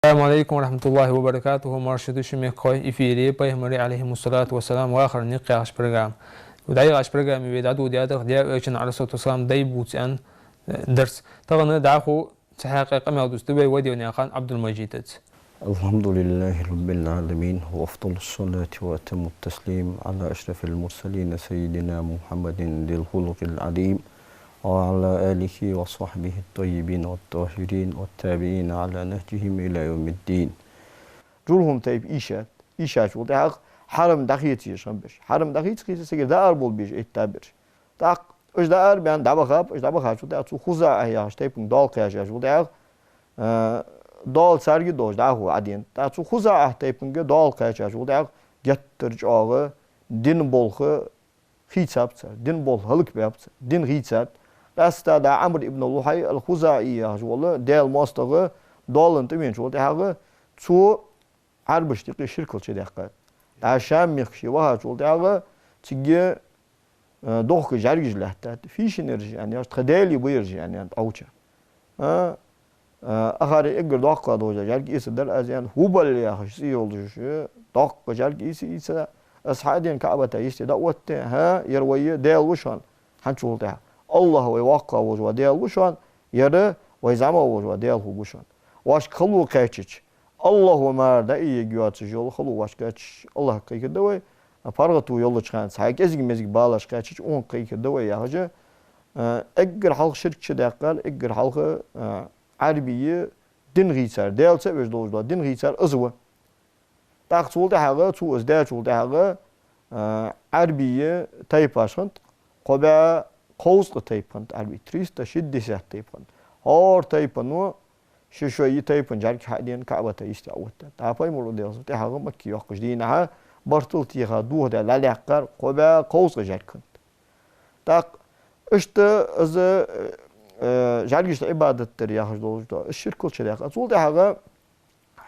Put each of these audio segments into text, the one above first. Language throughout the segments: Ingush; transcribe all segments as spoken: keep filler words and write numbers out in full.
السلام عليكم ورحمة الله وبركاته. Марша да шо, мехкахой, эфире «Пайхамарий, عليهم الصلاة والسلام, вахара никъ» яхаш программа. ДӀаяхача программе вай дӀадоладаьдар Даьла Элчан, عليه الصلاة والسلام, дай бувца аьнна, э, дарс. Тахан дӀахо цу хьакъехьа къамаьл дувцаргда вай Ваденаькъан Ӏабдул-Мажидаца. الحمد لله رب العالمين، وأفضل الصلاة وأتم التسليم على أشرف المرسلين سيدنا محمد ذي الخلق العظيم، وعلى آله وصحبه الطيبين الطاهرين، والتابعين على نهجهم إلى يوم الدين. ЖурхӀум тайпа ийшад, ийшачул тӀехьагӀа хьарам дӀахеца езаш хиннаб уж. Хьарам дӀахеца, хийца сагӀа даар болабеш эттаб уж. ТӀаккха уж даар баьнна дӀабахаб, уж дӀабахачул тӀехьагӀа цу ХузаӀа яхача тайпанга доал кхаьчачул тӀехьагӀа, э, доал царга долаш дӀахо Ӏадена. ТӀаккха цу ХузаӀа тайпанга доал кхаьчачул тӀехьагӀа геттара чӀоагӀа дина болх хийцаб цар, дина болх хӀалакбаьб цар, дин хийцад. Къаьстта дӀа Ӏамр ибн ЛухӀай ал-ХузаӀи яхаш вола Даьла моастагӀа доалан тӀа веначул тӀехьагӀа цо Ӏарбашта юкъе ширк чудаьккхад. ДӀа Шам мехка ше вахачул тӀехьагӀа цига, э, дохка жӀаргаш лаьттад. Фийшинараш аьнна, тха даьлий ба ераш аьнна, тӀауча. А, а, ахари эггара доккха долча жӀарга эцаргдар аз аьнна, Хубал яхаш цӀи йолаш, доккха жӀарг ийца, ийца, аз хьадена КаӀбата йисте дӀаотте, хӀа, ер вай Даьла ва шоана, хӀанзчул тӀехьагӀа. АллахӀ вай воккха волаш ва Даьла ва шоана, ер вай зӀамига волаш ва Даьла хургва шоана. Воашка хало кхаьчача, АллахӀа мара дӀаийга йоацаш йола хало воашка кхаьчача, АллахӀага кхайкаргда вай, паргӀато йолча хана, цхьа кӀезига-мезига балаш кхаьчача, цунга кхайкаргда вай яхаш, а, эггара хьалха ширк чудаьккхар, эггара хьалха, а, Ӏарбий дин хийцар, Даьлаца а веш долаш дола дин хийцар из ва. ТӀаккха цул тӀехьагӀа, цо из даьчул тӀехьагӀа, а, Ӏарбий тайпаш хиннад, кхо бӀаь кховзткъа тайпа хиннад Ӏарбий, триста шестьдесят тайпа хиннад. ХӀара тайпано шоай-шоай тайпан жӀарг хьадена КаӀбата йисте Ӏооттад. ТӀаккха Пайхамара, Даьла салам хилда цунна, тӀехьагӀа Макка йоаккхаш дийнахьа бартал теха духьал лаьлаьккхар кхо бӀаь кховзткъа жӀарг хиннад. ТӀаккха иштта из, э, жӀаргашта Ӏибадат дар яхаш долаш да, из ширк чудаьккхад. Цул тӀехьагӀа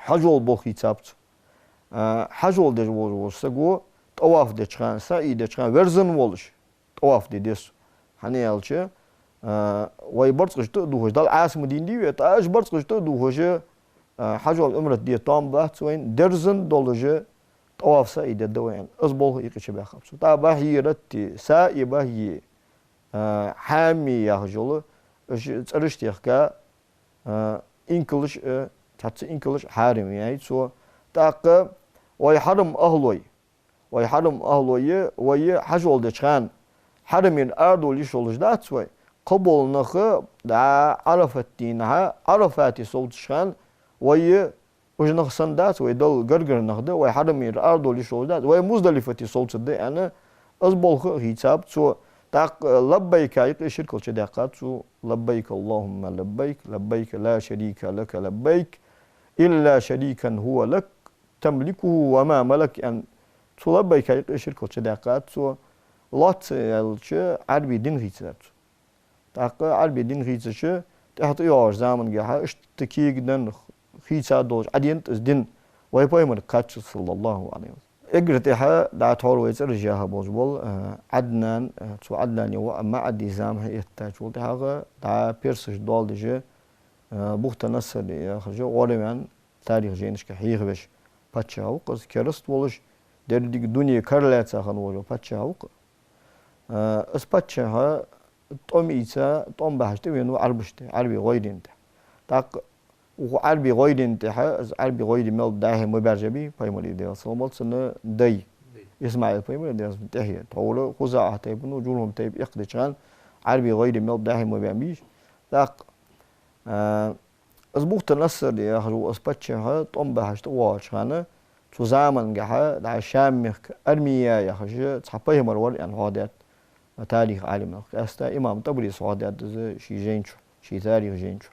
хьажол болх хийцаб цо. А, хьажол деш волаш волча саго тӀаваф деча хана, саӀй деча хана верзан волаш тӀаваф де деза. ХӀана аьлча, а, вай барзкъаш тӀа а дувхаш, Далла Ӏаса ма дийна дий вай, тӀаккха уж барзкъаш тӀа а дувхаш, а, хьажол, Ӏумрат де тоам бац вайна, дерзан долаш тӀаваф, саӀй дергда вай аьнна, из болх юкъе чубаьхаб цо. ТӀаккха Бахьи ратти, саӀй Бахьи, а, Хьами яхаш йола, уж цӀераш техка, а, инкалаш, а, цхьацца инкалаш хьарам яьй цо. ТӀаккха вай хьарам ахӀлой, вай хьарам ахӀлой, вай хьажол деча хана хьарамера арадовла йиш йолаш дац вай. Кхыбола нах дӀа Ӏарафат дийнахьа, Ӏарафате совцача хана вай уж нах санна дац, вай Далла гаргара нах да, вай хьарамера арадовла йиш йолаш дац, вай Муздалифате совцаргда аьнна, из болх а хийцаб цо. ТӀаккха лаббайка юкъе ширк чудаьккхад цо: «لبيك اللهم لبيك، لبيك لا شريك لك لبيك، إلا شريكا هو لك، تملكه وما ملك», аьнна, цу лаббайка юкъе ширк чудаьккхад цо. Лоацца аьлча, Ӏарбий дин хийцар цо. ТӀаккха Ӏарбий дин хийцача, тӀехьа тӀайоагӀача замангахьа иштта кегаденна хийца долаш Ӏаденад из дин вай Пайхамарга кхаччалца, صلى الله عليه وسلم. Эггара тӀехьа дӀатӀахьор вай цӀераш яха болаш бола, а, Ӏаднан, а, цу Ӏаднана воӀ МаӀади зама хьаэттачул тӀехьагӀа дӀа персашта доал деш, а, Бухтанассар яхаш гӀорваьнна, тарих жайнашка хьехавеш паччахь ва-кх из, кераст волаш, деррига дуне кара лаьца хинна вола паччахь ва-кх. А, из паччахь тӀом ийца, тӀом бахьаш тӀавена ва Ӏарбашта, Ӏарбий гӀайрен тӀа. ТӀаккха укх Ӏарбий гӀайрен тӀехьа, из Ӏарбий гӀайре мел ба дӀа-хьа ма баьржабий Пайхамара, Даьла салам хилда цунна, дай ИсмаӀил пайхамара, Даьла салам хилда цунна, тӀехье. Тхьовра ХузаӀа тайпано, ЖурхӀум тайпа эккхадеча хана Ӏарбий гӀайре мел ба дӀа-хьа ма баьннабий уж. ТӀаккха, а, из Бухтанассар яхаш вола из паччахь тӀом бахьаш тӀавоагӀача хана, цу замангахьа дӀа Шам мехка Армия яхаш цхьа пайхамар вар аьнна хьоахадаьд тарих Ӏалимнаха. Къаьстта имам ТӀабарис хьоахадаьд из ший жайна чу, ший тарих жайна чу.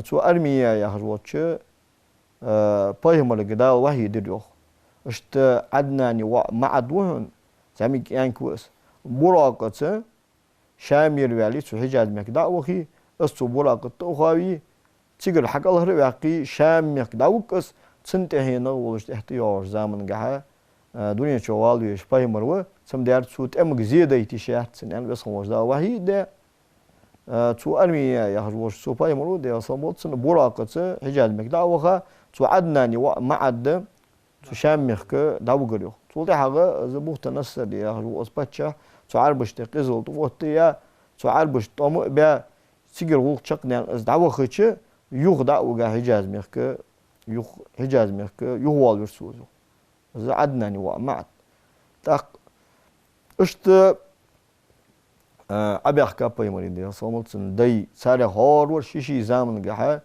Цу Армия яхаш волча, а, пайхамарга Дала вахьи дир йоах: «Иштта Ӏаднана воӀ МаӀад ва хьона, зӀамига кӀаьнк ва из. Буракъаца Шамера ваьле, цу Хьиджаз мехка дӀа а вахе, из цу буракъа тӀа а хоаве, цигара хьакӀалхара а ваьккхе, Шам мехка дӀавуг из, цун тӀехьенах волаш тӀехьа тӀайоагӀача замангахьа, а, дунен чу гӀала везаш пайхамар ва, цамдер цу тӀемага зе дайта йиш яц цунна», аьнна, Веза хинна волча Дала вахьи а даь, Э, цу Армия яхаш волча цу пайхамара, Даьла салам хилда цунна, Буракъаца Хьиджаз мехка дӀа а ваха, цу Ӏаднана воӀ МаӀад цу Шам мехка дӀавигар йоах. Цул тӀехьагӀа из Бухтанассар яхаш вола из паччахь цу Ӏарбашта тӀа къизал тӀаоттаяь, цу Ӏарбашта тӀом а баь, цигара гӀулакх чакхдаьнна из дӀавахача, юха дӀа а вига Хьиджаз мехка, юха Хьиджаз мехка юхавоалавир цо из. Из Ӏаднана воӀ МаӀад. ТӀаккха иштта, а, Ӏобаьхка пайхамара, Даьла салам хилда цунна, дай, царех хӀара вар ший-ший замангахьа,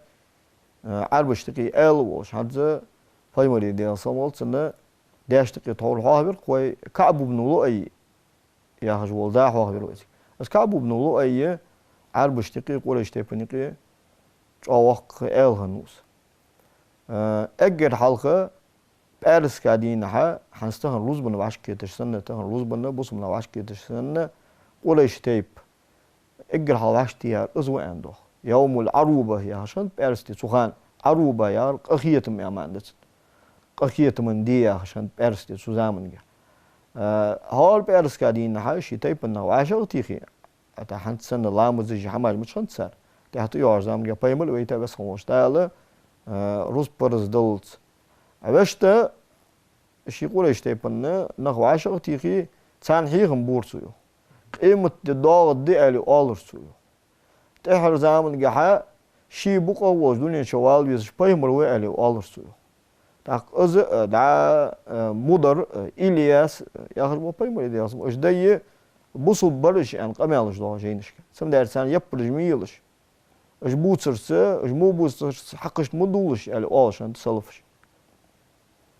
а, Ӏарбашта юкъе аьла волаш. ХӀанз пайхамара, Даьла салам хилда цунна, даьшта юкъе тхьовра хьоахавир-кх вай, КаӀб ибн Луай яхаш вола да хьоахавир вайцига. Из КаӀб ибн Луай Ӏарбашта юкъе, Къурайш тайпан юкъе чӀоагӀа воккха аьла хиннав из. А, эггара хьалха пӀаьраска дийнахьа, хӀанз тахан рузбан вӀашагӀкхеташ санна, тахан рузбанна, бусалба наха вӀашагӀкхеташ санна, Къурайш тайпа эггара хьалха вӀаштӀехьаяьр из ва аьнна доагӀа. Йовмул-Ӏаруба яхаш хиннад пӀаьраска ди цу хана. Ӏаруба яхар къахетам яха маӀан да цун. Къахетама ди яхаш хиннад пӀаьраска ди цу заманга. А, хӀара пӀаьраска дийнахьа ший тайпан нах вӀашагӀтехе, ата хӀанз санна ламазаш, хӀамаш мича хиннад цар. ТӀехьа тӀайоагӀача заманга пайхамар а вайта, Веза хинна волча Дала, а, рузба парз даллалца. А вешта, ший Къурайш тайпан нах вӀашагӀтехе, царна хьехам бора цо, йоах. Къематди доагӀаргда аьле оалар цо, йоах. ТӀеххьарча замангахьа ший букъа волча дунен чу вала везаш пайхамар ва аьле оалар цо, йоах. ТӀаккха из, а, дӀа, а, Мудар, а, Ильяс, а, яхаш бола пайхамарий, Даьла салам хилда цунна, уж дай бусалба бар уж аьнна къамаьлаш доагӀа жайнашка. Цамдера царна яппараш ма елаш, уж бувцарца, уж мо бувцарца хьакхашта ма дуллаш аьле оалаш хиннад салафаша.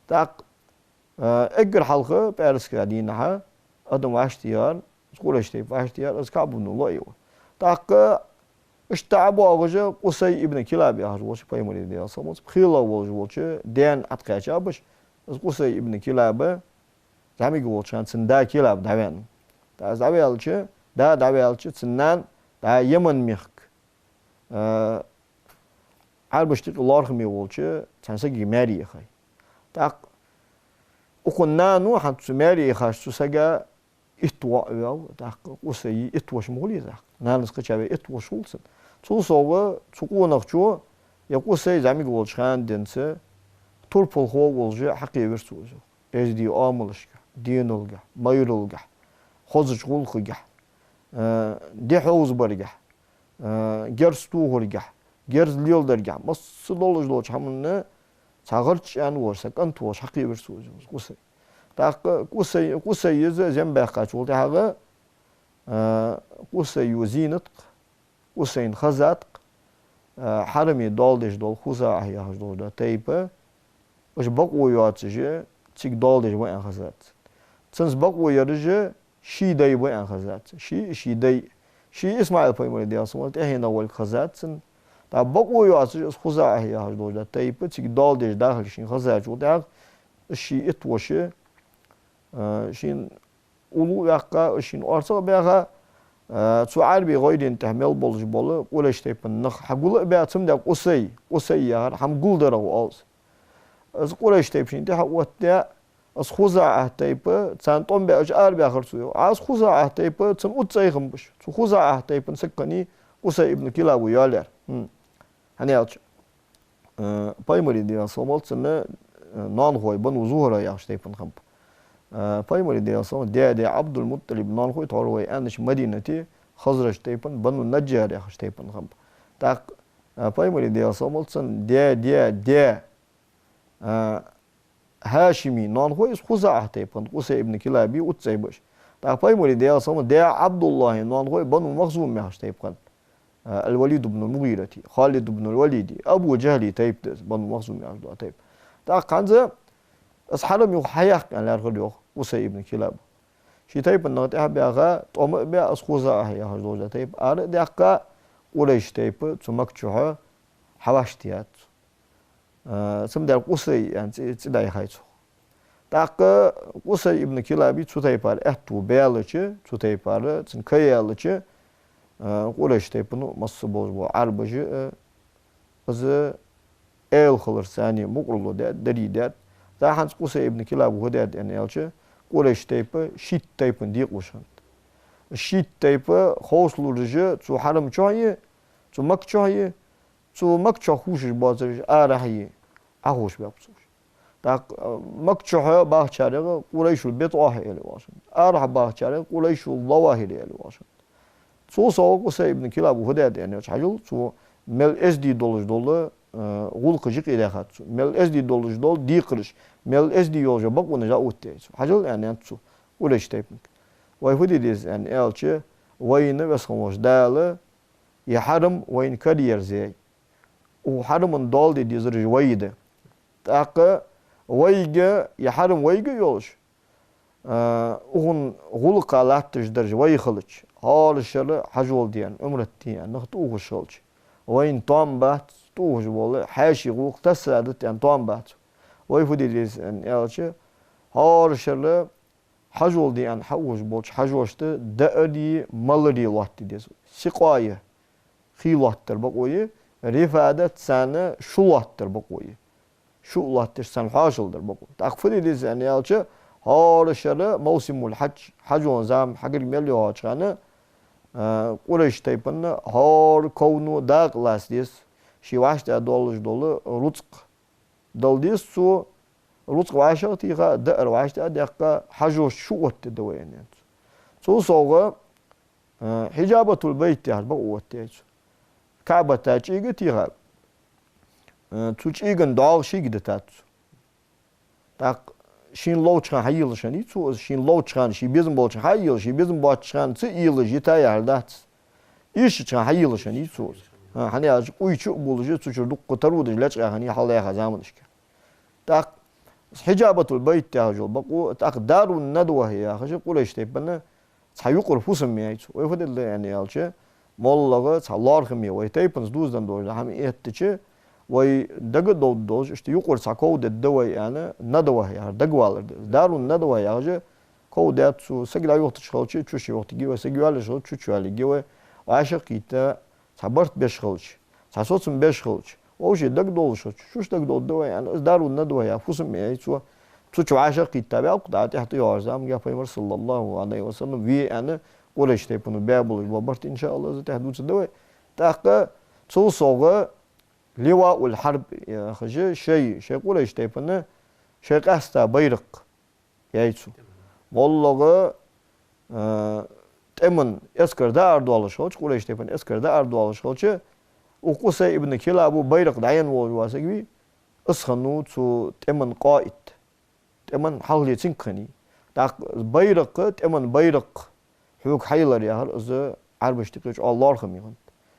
ТӀаккха, а, эггара хьалха пӀаьраска дийнахьа адам вӀаштӀехьаяьр, из Къурайш тайпа вӀаштӀехьаяьр, из КаӀб ибн Луай ва. ТӀаккха иштта дӀабоагӀаш Къусай ибн Килаб яхаш волча пайхамарий, Даьла салам хилда цунна, пхелагӀа волаш волча даьна тӀакхаьчаб уж. Из Къусай ибн Килаб зӀамига волча хана цун да Килаб дӀаваьннав. ТӀаккха из дӀаваьлча, да дӀаваьлча, цун нана дӀа Яман мехка, а, Ӏарбашта юкъе лоархӀаме волча цхьан сагага маьре яхай. ТӀаккха укхун нана, хӀанз цу маьре яхача цу сага итт воӀ ваьв, тӀаккха Къусайи итт воша ма хулий из, тӀаккха. Нанас кхаьчаваь итт воша хул цун. Цул совгӀа цу къонахчо, ер Къусай зӀамига волча хана денз турпалхо волаш хьакхевир цо из. Эздий оамалашка, деналга, майралга, хозача гӀулакхага, а, ди хьовзабарга, а, герз тохарга, герз леладарга, масса долаш долча хӀаманна цхьа гӀарч аьнна волаш, цхьа кӀант волаш хьакхевир цо из, Къусай. ТӀаккха Къусай, Къусай из зем баьккхачул тӀехьагӀа, а, Къусайо зийнад-кх, Къусайна хезад-кх, а, Хьараме доал деш дола ХузаӀа яхаш долаш дола тайпа, уж бокъо йоацаш цига доал деш ба аьнна хезад цунна. Цунца бокъо яраш ший дай ба аьнна хезад цунна. Ший, ший дай. Ший ИсмаӀил пайхамарий, Даьла салам хилда цунна, тӀехьенах волга хезад цунна. ТӀаккха бокъо йоацаш из ХузаӀа яхаш долаш дола тайпа цига доал деш дахар шийна хезачул тӀехьагӀа, из ший итт воша, а, шийна уллув а ваьккха, из шийна орцагӀа а баьха, а, цу Ӏарбий гӀайрен тӀа мел болаш бола Къурайш тайпан нах хьагул а баь, цамдера Къусай, Къусай яхар хӀама гулдарах ва оал из. Из Къурайш тайпа шийна тӀехьа а оттадаь, из ХузаӀа тайпа царна тӀом баь, уж арабаьхар цо, йоах. Ӏа из ХузаӀа тайпа, цун уццайхам баш. Цу ХузаӀа тайпан саг хиннай Къусай ибн Килаб, йоалаяьр. Хм. ХӀана аьлча, э, пайхамарий, Даьла салам хилда цунна, э, ноанахой Бану Зухра яхаш тайпан хиннаб. Э, пайхамарий, Даьла салам хилда цунна, даь-даь Ӏабдул-МутӀалиба ноанахой тхьовра вай аьннача Мадинате Хазраж тайпан Бану Наджжар яхаш тайпан хиннаб. ТӀаккха, э, пайхамарий, Даьла салам хилда цунна, даь-даь даь, э, ХӀашимий ноанахой из ХузаӀа тайпан, Къусай ибн Килаби уццай ба уж. ТӀаккха пайхамарий, Даьла салам хилда цунна, даь Ӏабдуллахьий ноанахой Бану Махзум яхаш тайпа хиннад. Э, аль-Валид ибн аль-МугӀирати, Халид ибн аль-Валиди, Абу ДжахӀли тайпа да из, Бану Махзум яхаш дола тайпа. ТӀаккха хӀанз из Хьарам юха хьаяьккха аьнна лаьрхӀар йоах Къусай ибн Килаба. Ший тайпан нах тӀехьа а баьха, тӀом а баь, из ХузаӀа яхаш долча тайпа ара а даьккха, Къурайш тайпа цу Макка чухьа хьавӀаштӀехьаяьд цо. А, цамдера Къусай аьнна цӀи, цӀи дӀаяхай цох. ТӀаккха Къусай ибн Килаби цу тайпара аьттув баьлча, цу тайпара цунна ка яьлча, а, Къурайш тайпано, масса болаш бола Ӏарбаша, а, из аьла хиларца царна мукӀарло даьд, дарий даьд. ТӀаккха хӀанз Къусай ибн Килаба фу даьд аьнна аьлча, Къурайш тайпа шийтта тайпан декъалуш хиннад. шийтта тайпа ховшлураш цу хьарам чу а, цу Макка чу а, цу Макка чу хувшаш боацараш арахьа а ховш баьб цо уж. ТӀаккха, а, Макка чу бахачарех Къурайшул БитӀахьа аьле оалаш хиннад. Арахьа бахачарех Къурайшул Лавахир аьле оалаш хиннад. Цул совгӀа Къусай ибн Килаба фу даьд аьнна аьлча, хьажал, цо мел эздий долаш дола, а, гӀулакхаш юкъедаьхад цо. Мел эздий долаш дола декхараш, мел эздий йолаш йола бакъонаш дӀаоттаяьй цо. Хьажал, аьнна, аьннад цо Къурайш тайпанга. Вай фу де деза аьнна аьлча, вайна Веза хинна волча Дала ер хьарам вайна караерзаяьй. Укх хьараман доал де дезараш вай да. ТӀаккха вайга, ер хьарам вайга йолаш, а, укхун гӀулакха латташ дараш вай хилча, хӀара шера хьажол де аьнна, Ӏумрат де аьнна нах тӀаухаш хилча, вайна тоам бац, тӀаухаш бола хьаьший гӀулакх тасса дат аьнна тоам бац. Вай фу де деза аьнна аьлча, хӀара шера хьажол де аьнна хьаухаш болча хьажошта даари малари лоаттаде деза. Сикъая хий лоаттадар бокъо я, рифада царна шу лоаттадар бокъо я. Шу лоаттадеш царна хьоашал дар бокъо. ТӀаккха фу де деза аьнна аьлча, хӀара шера мавсимул хьадж, хьажон зама хьагарга мел йоагӀача хана, а, Къурайш тайпан хӀара ковно дакъа лаца деза, ший вӀаштӀехьа долаш дола рузкъ дала деза цо, рузкъ вӀашагӀтеха, даар вӀаштӀехьа даьккха, хьажошта шу оттаде деза вай аьнна аьннад цо. Цул совгӀа, а, Хьиджабатул-Байт яхаш бакъо оттаяьй цо. КаӀбата чӀега теха, а, цу чӀеган доагӀа шийга дитад цо. ТӀаккха шийна ловча хана хьаелаш хиннай цо из, шийна ловча хана, ший безам болча хана хьаелаш, ший безам боацача хана ца елаш йита яхар дац. Ийшача хана хьаелаш хиннай цо из. А, хӀана аьлча къуй чу а булаш, цу чура дукха таро деш лечкъаяь хиннай хьалха яьха заманашка. ТӀаккха Хьиджабатул-Байт яхаш йола бакъо, тӀаккха Дарун-Надва яхаш Къурайш тайпан цхьа юкъара фусам яьй цо. Вай фу де деза аьнна аьлча, моллагӀа цхьа лоархӀаме вай тайпанца дувзаденна долаш да хӀама эттача, вай дагадовргдолаш, иштта юкъара цхьа ков дергда вай аьнна, надва яхар, дагавалар да. Дарун-Надва яхаш ков даьд цо, саг дӀайохийташ хилча, чу ший йохийтаргья вай, саг йоалаеш хилча, чу чу йоалаергья вай, вӀашагӀкхийтта цхьа барт беш хилча, цхьа соцам беш хилча, вӀаший дагадовлаш хилча, чу дагадовргда вай аьнна, из Дарун-Надва яха фусам яьй цо. Цу чу вӀашагӀкхийтта ваьлча, дӀа тӀехьа тӀайоагӀача заман гӀа Пайхамар, саллаллахӀу Ӏалайхи ва саллам, ве аьнна, Къурайш тайпано баь болаш бола барт, иншааллахӀ, из тӀехьа дувцаргда вай. ТӀаккха цул совгӀа Ливаул-Хьарб яхаш шоай, шоай Къурайш тайпан шоай къаьстта байракх яьй цо. МоллагӀа, а, тӀема эскар даар доалаш хилча, Къурайш тайпан эскар даар доалаш хилча, укх Къусай ибн Килаба байракх дӀаенна волаш вола саг вий, из хиннав цу тӀема къаид. ТӀема хьалхале цунга хиннай. ТӀаккха байракх, тӀема байракх хьога хьаялар яхар, из Ӏарбашта юкъе чӀоагӀа лоархӀаме хиннад.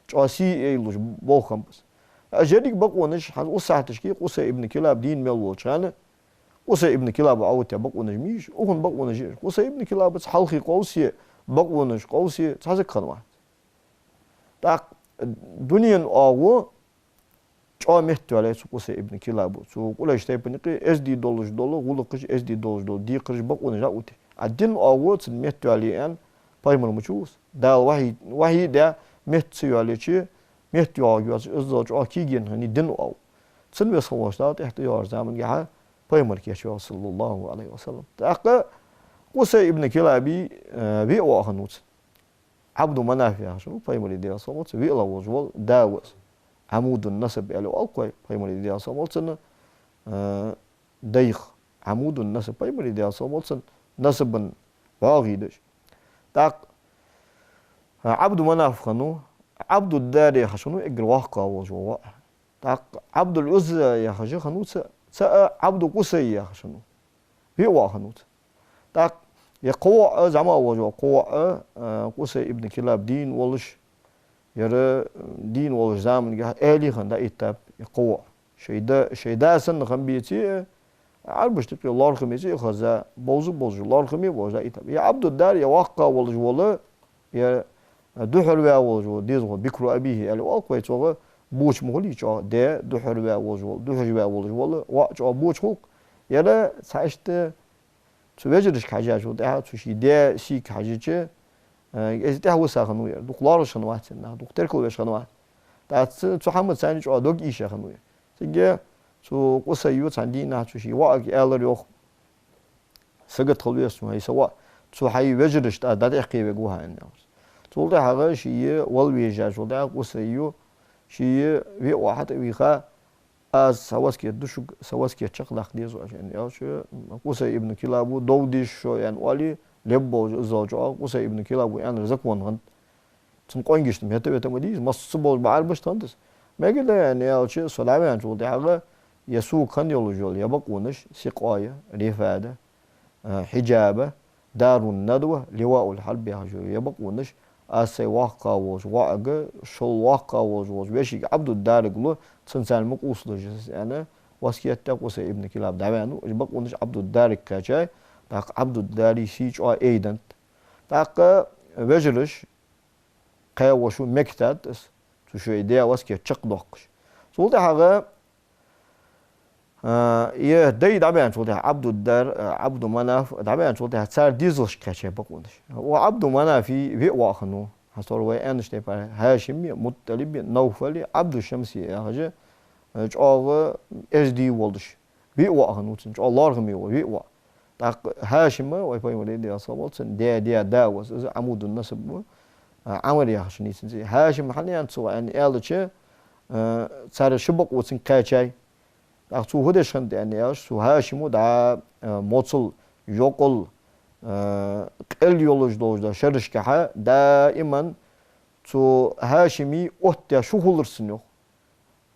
ЧӀоагӀа сий айалуш болх хиннаб из. Аш еррига бакъонаш, хӀанз укх сахьаташка Къусай ибн Килаб дийна мел волча хана, Къусай ибн Килаба Ӏооттаяь бакъонаш мийша, укхун бакъонаш я. Къусай ибн Килабаца хьалхе къовсе, бакъонаш къовсе цхьа саг хиннавац. ТӀаккха дунен оагӀув чӀоагӀа меттаваьлай цу Къусай ибн Килабо. Цу Къурайш тайпан юкъе эздий долаш дола гӀулакхаш, эздий долаш дола декхараш, бакъонаш дӀаоттаяь. А дин оагӀув цун меттаваьле аьнна, Пайхамар ма ца вувц. Дала вахьи, вахьи даь, метта ца йоалаеча, метта йоагӀаргйоацаш, иззал чӀоагӀа кегенна хиннай дин оагӀув. Цунна Веза хинна волча Дала тӀехьа тӀайоагӀача заман гӀа Пайхамар кийчваьв, саллаллахӀу Ӏалайхи ва саллам. ТӀаккха Къусай ибн Килаба, э, виъ воӀ хиннав цун. Ӏабду Манаф яхаш ва, Пайхамара, Даьла салам хилда цунна, виълагӀа волаш вола да ва из. Ӏамудун-насаб аьле оал-кх вай Пайхамара, Даьла салам хилда цунна, э, дайх. Ӏамудун-насаб, Пайхамара, Даьла салам хилда цунна, насабан бӀоагӀий да уж. ТӀаккха, э, Ӏабду Манаф хиннав, Ӏабду-Дар яхаш хиннав эггара воккхагӀа волаш вола воӀ. ТӀаккха Ӏабдул-Ӏузза яхаш хиннав цаӀ, цаӀ Ӏабду Къусай яхаш хиннав. Виъ воӀ хиннав цун. ТӀаккха ер кхо воӀ, зӀамига волаш вола кхо воӀ, а, Къусай ибн Килаб дийна волаш, ер, а, дийна волча заман гӀа аьлий хинна дӀаэттаб ер кхо воӀ. Шоай да, шоай да санна хинна беце а, Ӏарбашта юкъе лоархӀаме цӀи а хеза, бовза а бовзаш, лоархӀаме а волаш дӀаэттаб. Ер Ӏабду-Дар, ер воккхагӀа волаш вола, ер духьалваь волаш вола дезагӀа, бикру абихӀи аьле оал-кх вай цох, боча ма хулий чӀоагӀа, даь духьалваь волаш вола, духьалваь волаш вола воӀ чӀоагӀа боча хул-кх. Ер цхьа иштта цу вежарашка хьежача, тӀехьа цу ший даь сийга хьежача, э, из тӀехьа виса хиннав ер, дукха лоархӀаш хиннавац ер нах, дукха теркалвеш хиннавац. ТӀаккха цу хӀамаца цунна чӀоагӀа дог ийша хиннав ер. Цига цу Къусайо цхьан дийнахьа цу ший воӀага аьлар йоах: «Сагота хила веза сона, хӀай са воӀ, цу хьай вежарашта дӀатӀехкхе вег ва хьо, аьнна, аьлар. Цул тӀехьагӀа ше вала везачул тӀехьагӀа Къусайо ше виъ воӀ хьатӀавийха, аз са васкет ду шуга, са васкет чакхдаккха деза оаш, аьнна, аьлча, Къусай ибн Килабо, дов деза шо, аьнна, оале, леб болча иззал чӀоагӀа Къусай ибн Килабо аьннар закон хиннад. Цун къонгашта хӀета-вета ма дий из, массаза болча бӀарбашта хиннад из. Мегаргда, аьнна, аьлча, со дӀаваьнначул тӀехьагӀа, е сога хинна йолаш йола е бакъонаш, Сикъоя, Рифада, а, Хьиджаба, Дарун-Надва, Ливаул-Хьарб яхаш йола е бакъонаш, аз сай воккхагӀа волча воӀага, шул воккхагӀа волча, волча вешийга Ӏабдуд-Дарага лу, цунца царна ма къувсалаш из, аьнна, васкет даь Къусай ибн Килаб дӀаваьннав. Уж бакъонаш Ӏабдуд-Дарага кхаьчай, тӀаккха Ӏабдуд-Дари сий чӀоагӀа айденнад. ТӀаккха вежараш, кхаь воша мегийтад из, цу шоай даь васкет чакхдоаккхаш. Цул тӀехьагӀа, а, е дай дӀабаьнначул тӀехьагӀа, Ӏабдуд-Дар, а, Ӏабду-Манаф дӀабаьнначул тӀехьагӀа, цар дезалашка кхаьчай бакъонаш. Укх Ӏабду-Манафий виъ воӀ хиннав, хьастагӀа вай аьннача тайпара, Хьашими, МуттӀалиби, Навфали, Ӏабду-Шамси яхаш, а, чӀоагӀа эздий волаш. Виъ воӀ хиннав цун, чӀоагӀа лоархӀаме вола виъ воӀ. ТӀаккха Хьашима, вай пайхамара, Даьла салам хилда цунна, даь-даь да ва из, из Ӏамуду-Насаб ва, а, Ӏамр яхаш нийсанза. Хьашим хьан ян цо, аьнна, аьлча, а, цар ши бакъо цунга кхаьчай. ТӀаккха цо фу деш хиннад, аьнна, аьлча, цу Хьашимо дӀа, а, моцал, йокъал, а, къел йолаш долаш да шерашкахьа, даиман цу Хьашими оттадаь шу хулар цунна, йоах.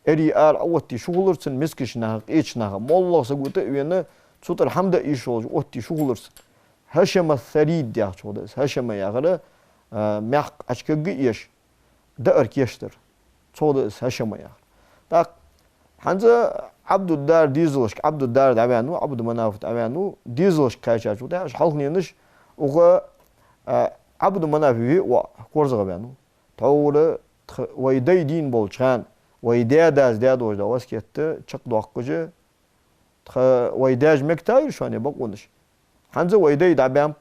Эрий ара Ӏооттадаь шу хулар цунна, мискача наха, къеча наха, моллагӀа саго тӀа а вена, цу тӀара хӀама даа йиш йолаш оттадаь шу хулар цунна. Хьашама ас-Сарид яхачох да из. Хьашама яхар, а, мехка Ӏочукагга а еш, даар кийчдар. Цох да из Хьашама яхар. ТӀаккха хӀанз Ӏабдуд-Дар дезалашка, Ӏабдуд-Дар дӀаваьннав, Ӏабду-Манаф дӀаваьннав, дезалашка кхаьчачул тӀехьагӀа уж хьалхленаш, укх, а, Ӏабду-Манафий виъ воӀ корзагӀваьннав. Тхьовра тха, вай дай дийна болча хана, вай даь-дас даь долаш да васкет чакхдоаккхаш, тха, вай даьша мегийтаяр шоана бакъонаш. ХӀанз вай дай дӀабаьннаб.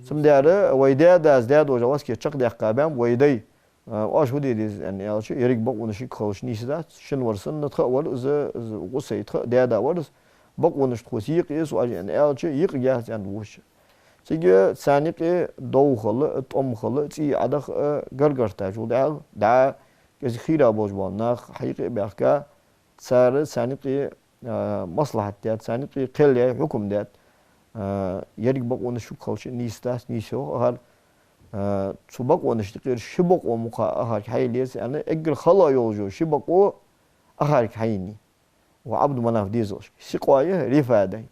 Цудухьа вай даь-дас даь долаш да васкет чакхдаьккха баьннаб вай дай. А, оаш фу де деза, аьнна, аьлча, еррига бакъонаш юкъе хилча нийса дац, шин вар санна, тха а вар из, из Къусай тха а, даь-да вар из, бакъонаш тхоца юкъе еза оаш, аьнна, аьлча, юкъе яц, аьннад вокхо. Цига царна юкъе дов хила, тӀом хила, цӀий Ӏодаха, а, гаргара тӀа чул дӀа, дӀа, кӀезига хийра болаш бола нах хьаюкъе а баьхка, цар царна юкъе, а, маслахьат даьд, царна юкъе кхел яьй, хьукам даьд. А, еррига бакъонаш юкъе хилча нийса дац, нийса йоах акхар. А, цу бакъонашта юкъера ши бакъо мукъа акхарга хьайийле еза, аьнна, эггара хала йолаш йола ши бакъо акхарга хьайийнай. Ва Ӏабду-Манаф дезалашка. Сикъои Рифадаи.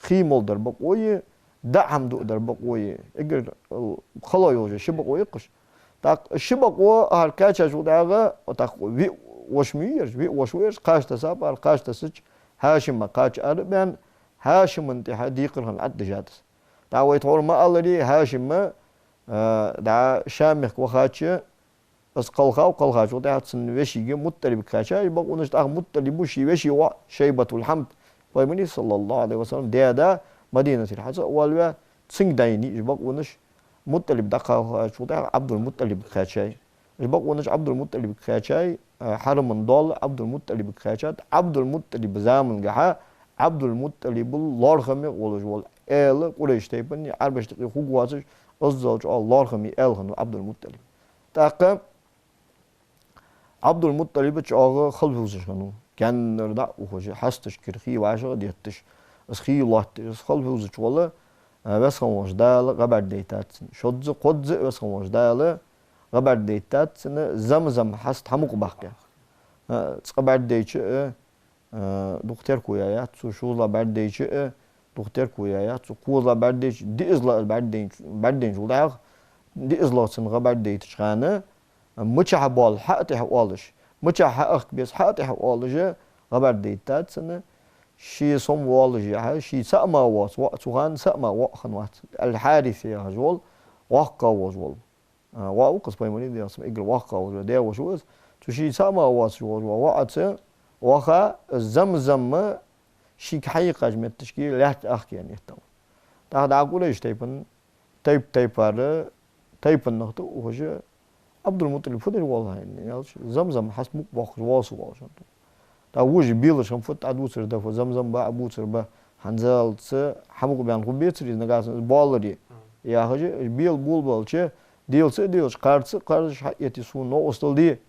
Хий мала дара бакъои, даа хӀама даа дара бакъои. Эггара, э, хала йолаш йола ши бакъо я-кх уж. ТӀаккха ши бакъо акхарга кхаьчачул тӀехьагӀа, тӀаккха виъ воша ма вий ераш, виъ воша ва ераш, кхача тесаб, акхар кхача тесача, Хьашима кхача ара а баьнна, Хьашима тӀехьа декхар хинна Ӏаддажад из. ТӀаккха вай тхьовра ма аллара, Хьашима, э, дӀа Шам мехка вахача, из кхелхав, кхелхачул тӀехьагӀа цун вешийга МуттӀалибага кхаьчай уж бакъонаш, тӀаккха МуттӀалиба ший веший воӀ Шайбатул-Хьамд, пайхамара, саллаллахӀу Ӏалайхи ва саллам, даь-да, Мадинатера хьа ца а воалаваь, цунга дӀаеннай уж бакъонаш. МуттӀалиб дӀакхалхачул тӀехьагӀа Ӏабдул-МуттӀалибага кхаьчай. Уж бакъонаш Ӏабдул-МуттӀалибага кхаьчай, а, хьараман доал Ӏабдул-МуттӀалибага кхаьчад. Ӏабдул-МуттӀалиба замангахьа Ӏабдул-МуттӀалибал лоархӀаме волаш вола аьла, Къурайш тайпан, Ӏарбашта юкъе хургвоацаш, иззал чӀоагӀа лоархӀаме аьла хиннав Ӏабдул-МуттӀалиб. ТӀаккха Ӏабдул-МуттӀалиб чӀоагӀа хала хьувзаш хиннав. Гаьннара дӀа а ухаш, хьасташкара хий вӀашагӀ а детташ, из хий лоаттадеш, из хала хьувзаш вола, а, Веза хинна волча Дала гӀа бӀаргадайтад цунна. Шозза, кхозза а Веза хинна волча Дала гӀа бӀаргадайтад цунна, Замзам хьаст хьамукъабаккха. А, цкъа бӀаргадайча а, а, дукха терко яь яц цо, шозлагӀа бӀаргадайча а, дукха терко яь яц цо, кхозлагӀа бӀаргадайча, диъазлагӀа бӀаргадайча, бӀаргадайначул тӀехьагӀа, диъазлагӀа цунна гӀа бӀаргадайтача хана, мичахьа боал хьа а тӀехьа оалаш, мичахьа хьаахка беза хьа а тӀехьа оалаш, гӀа бӀаргадайтад цунна. Ше сомавоалашехьа, ший цаӀ мара воаца воӀ, цу хана цаӀ мара воӀ хиннавац, Ал-Хьарис яхаш вола, воккхагӀа волаш вола. А, воӀ ва-кх из, пайхамара, Даьла салам хилда цунна, эггара воккхагӀа волаш вола даь-воша ва из. Цу ший цаӀ мара воацаш волаш вола воӀаца ваха, Замзам шийга хьайийкхача метташка лаьтта ахка яь неттам. ТӀаккха дӀа Къурайш тайпан, тайп-тайпара, тайпан нах тӀа а ухаш, Ӏабдул-МуттӀалиб, фу деш воал хьо, аьнна, аьлча, Замзам хьаст мукъабоаккхаш воал со, оалаш хиннад. ТӀаккха вожаш белаш хиннаб, фу тӀадувцар да, фу Замзам бакъ бувцар ба, хӀанзалца хьамукъабаьнна хургбецар из, нагахьа санна из боалларе. Яхаш, бела болабелча, делаца а делаш, кхарца а кхарзаш, хьаэте сона новкъостал де.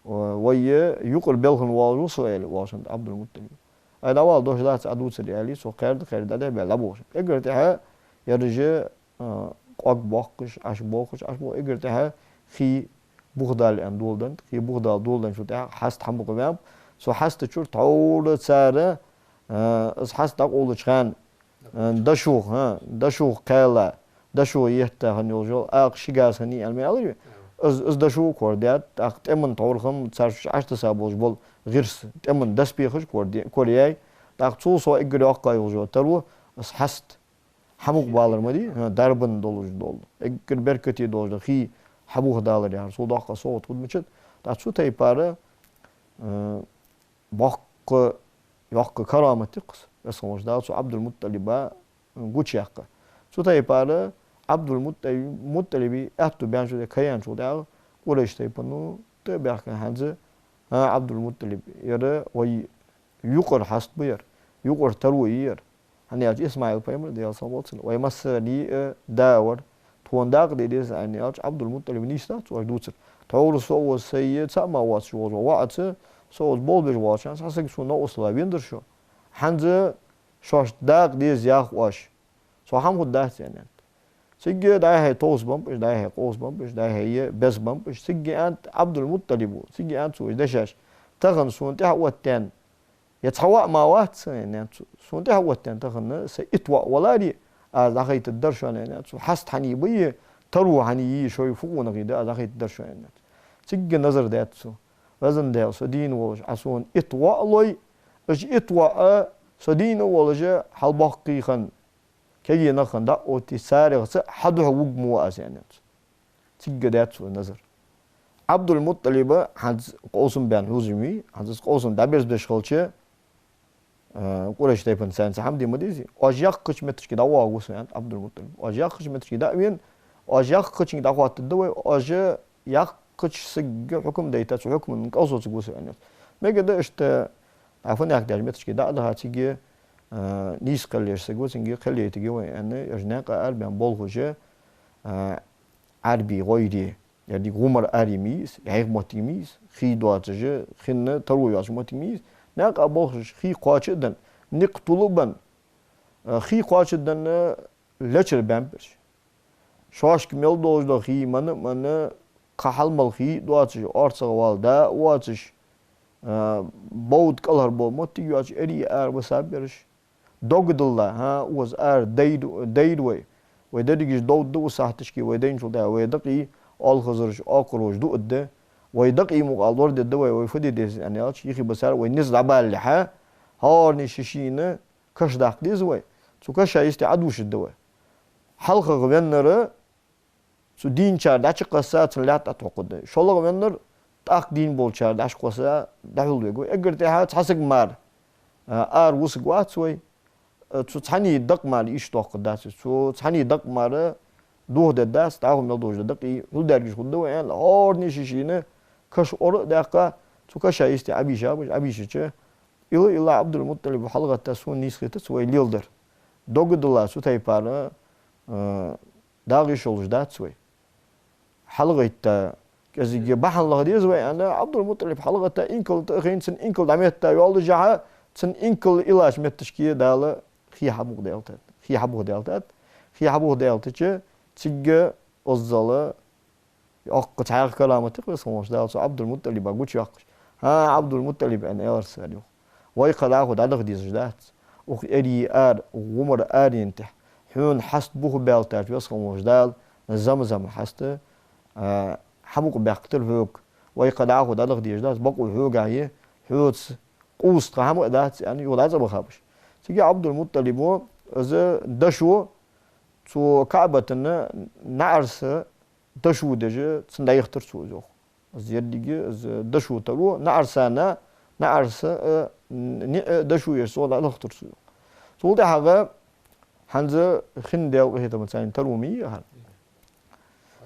Вай юкъара белхан воаллаш ва со, аьле, воашан Ӏабдул-МутӀалиба. Ай, дӀавала, дош дац, Ӏа дувцар, аьле, цо кхаьрда, кхаьрда, дӀадехьа баьлла, дӀаболх. Эггара тӀехьа ераш, а, къог боаккхаш, Ӏобохаш, Ӏобохаш, эггара тӀехьа хий бух дала аьнна доладеннад, хий бух дала доладенначул тӀехьа хьаст хьамукъабаьннаб. Цу хьаста чура тхьовра цар, а, из хьаст дӀакъовлача хана, а, дошох, а, дошох кхаьлла, дошох етта хинна йолаш йола акха ши газа хиннай аьнна ма аьлар вай. Из, из дошо а корадаьд, тӀаккха тӀема тхьовра хӀама цар шоаш Ӏотесса болаш бола гӀирс, тӀема доспехаш кораде-, кораяьй. ТӀаккха цул совгӀа эггара йоккха йолаш йола таро, из хьаст хьамукъабалар ма дий, хӀа, дарбанна долаш дола. Эггара беркате долаш дола хий хьабухдалар яхар, цул доккха совгӀат хургдолаш. ТӀаккха цу тайпара, э, боккха, йоккха карамат я-кх из, Веза хинна волча Дала цу Ӏабдул-МутӀалиба гучаяьккха. Цу тайпара Ӏабдул-МутӀа-, МутӀалиба аьттув баьнначул тӀехьа, кхаьчачул тӀехьа, Къурайш тайпано тӀабаьхкаб хӀанз, хӀа, Ӏабдул-МутӀалиб, ер вай юкъара хьаст ба ер, юкъара таро я ер. ХӀана аьлча ИсмаӀил пайхамар, Даьла салам хилда цунна, вай массане а да вар, тхона дакъа де деза аьнна аьлча, Ӏабдул-МутӀалиба нийсдац оаш дувцар. Тхьовра со а, сай а цаӀ мара воацаш волаш вола воӀ а, со а болх беш воаллача хана цхьа саг сона новкъостал а веннадар шо. ХӀанз шоашта дакъа деза ях оаш. Цох хӀама хургдац, аьннад. Цига дӀа-хьа товса беннаб уж, дӀа-хьа къовса беннаб уж, дӀа-хьа беза беннаб уж. Цига аьннад Ӏабдул-МутӀалиба, цига аьннад цо уж дешаш: тахан сона тӀехьа оттадаьнна ер цхьа воӀ мара вац, аьннад цо. Сона тӀехьа оттадаьнна тахан са итт воӀ валаре, аз дӀахайтаргдар шоана, аьннад цо. Хьаст хьанна бий, таро хьанна йий, шоай фу къонахий да, аз дӀахайтаргдар шоана, аьннад цо. Цига назар даьд цо: Веза Даьла, со дийна волаш Ӏа сона итт воӀ лой, уж итт воӀ со дийна волаш хьалбоккхий хинна кегий нах хинна дӀаоттийя, царех цаӀ хьа духьа вувргва аз, аьннад цо. Цига даьд цо назар. Ӏабдул-МутӀалиба хӀанз къовсам баьнна хьувзаш вий, хӀанз из къовсам дӀаберзабеш хилча, э, Къурайш тайпан царна цхьа хӀама де ма дезий. Оаш яхача моттиге дӀавоагӀаргва со, аьннад Ӏабдул-МутӀалиба. Оаш яхача моттиге дӀа а вена, оаш яхачунга дӀахоттаргда вай, оаш яхача сага хьукам дайта, цу хьукманна кӀалсоцаргва со, аьннад. Мегаргда иштта, дӀа фуннагӀа даьча моттиге дӀа а даха, цига, э, нийса кхел еш саг ва, цунга кхел яйтаргья вай, аьнна, ераш наькъа арабаьнна болх беш, э, Ӏарбий гӀойре, еррига гӀумара аре ма йий из, йӀайха моттиг ма йий из, хий доацаш, хинна таро йоацаш моттиг ма йий из. Наькъа болх беш, хий кхоачаш а денна, никъ туллаш а бенна, э, хий кхоачаш а денна, лечкъа баьннаб ераш. Шоашка мел долаш дола хий мана а менна, кхы хьалмала хий а доацаш, орцагӀвала да а воацаш, э, бовда кӀалхарбола моттиг йоацаш, эрий ара висаб ераш. Дог дилла, хӀа, укхаза ара дайра, дайра вай. Вай дерригаш довргда укх сахьаташка, вай дайначул тӀехьагӀа вай дакъий оалхазараш, оакхараш дуаргда. Вай дакъий мукъагӀа лорадергда вай, вай фу де деза аьнна аьлча, юхебисар вай низ дӀабалалехьа, хӀаране ший-шийна каш даккха деза вай. Цу каша йисте Ӏодувшаргда вай. ХьалхагӀа веннар цу дийначар дӀачукхесса, цун лаьтта тӀатохаргда. ШоллагӀа веннар тӀаккха дийна болчар дӀачукхесса дӀахьулвергва вай. Эггара тӀехьа цхьа саг мара, а, ара вусаргвац вай. Цу цхьанне дакъа мара иштта доаккхаргдац из. Цу цхьанне дакъа мара дохадергдац, дӀахо мел долаш дола дакъий хьулдаьргаш хургда вай, аьнна, хӀаране ший-шийна каш ора а даьккха, цу каша йисте Ӏобийшаб уж, Ӏобийшача, илла-илла Ӏабдул-МутӀалиба хьалгӀетта, сона нийса хетац вай леладер. Дог дилла цу тайпара, а, дагӀа йиш йолаш дац вай. ХьалгӀайтта, кӀезига бахьан лаха деза вай, аьнна, Ӏабдул-МутӀалиб хьалгӀетта, инкал тӀа а хайна, цун инкал дӀаметта йоаллашехьа, цун инкал иллача моттигашка Дала хий хьабух даьллад. Хий хьабух даьллад. Хий хьабух даьлча, цига оззала йоккха цхьаькха карамат я-кх, Веза хинна волча Дала цу Ӏабдул-МутӀалиба гучайоаккхаш. ХӀа, Ӏабдул-МутӀалиб, аьнна, аьлар цар, йоах. Вай кхы дӀахо дӀадахьа дезаш дац. Укх эрий ара, гӀумара арена тӀа хьона хьаст бух баьлийтача Веза хинна волча Дала Замзам хьаст, а, хьамукъабаьккхийтар хьога. Вай кхы дӀахо дӀадахьа дезаш дац, бокъо хьогахьа я, хьоца къовса тха хӀама а дац, аьнна, юха дӀа цӀабахаб уж. Цига Ӏабдул-МутӀалибо, из дошо, цу КаӀбата наӀарса дошо деш, цунна дӀаяхийтар цо из, йоах. Из еррига, из дошо таро, наӀарсана, наӀарса, э, ниӀ дошо еш цо дӀалахийтар цо, йоах. Цул тӀехьагӀа хӀанз хинна, Даьла къахетамца, царна таро ма йий хӀара.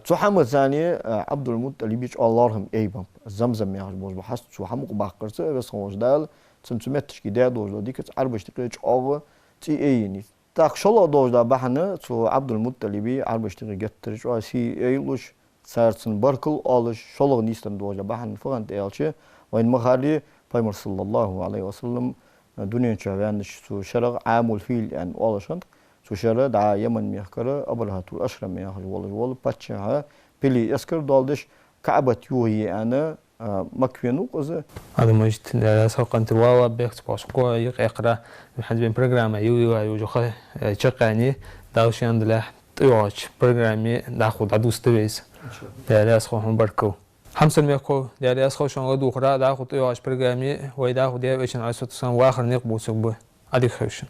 Цу хӀамаца, э, Ӏабдул-МутӀалиба чӀоагӀа лоархӀам айбеннаб. Замзам яхаш болаш бола хьаст цо хьамукъабаккхарца, Веза хинна волча Дала цунна цу моттигашка даь долаш дола дикаца Ӏарбашта юкъе чӀоагӀа цӀи аййина. ТӀаккха шоллагӀа долаш да бахьан цу Ӏабдул-МутӀалиба Ӏарбашта юкъе геттара чӀоагӀа сий айалуш, цар цунна баркал оалаш, шоллагӀа нийсденна долаш да бахьан фу хиннад аьлча, вайна ма харра, Пайхамар, саллаллахӀу Ӏалайхи ва саллам, дунен чу ваьннача цу шерагӀа Ӏамул-фил аьнна оалаш хиннад, цу шера дӀа Яман мехкара Абрахьатул-Ашрам яхаш волаш вола паччахьа пилий эскар доаладеш, КаӀбат юхае аьнна, а, Макка венав-кх из. Ӏабдул-Мажид, Даьла раьза хилва хьона, тӀера вала бехк ца боаккхаш, кхо йиӀиг эккхара, хӀанз вай программа йилла йола южаха, э, чакхъяьннай, Дала ше аьнна дале, тӀайоагӀача программе дӀахо дӀадувцаргда вай из. Даьла раьза хилва хьона, баркал. Хьамсара мехкахой, Даьла раьза хилва шоана ладувгӀара, дӀахо тӀайоагӀача программе вай дӀахо Даьла Элчан, Ӏалайхи ссалату вассалам, вахара никъ бувцаргба. Ӏадика хийла шун.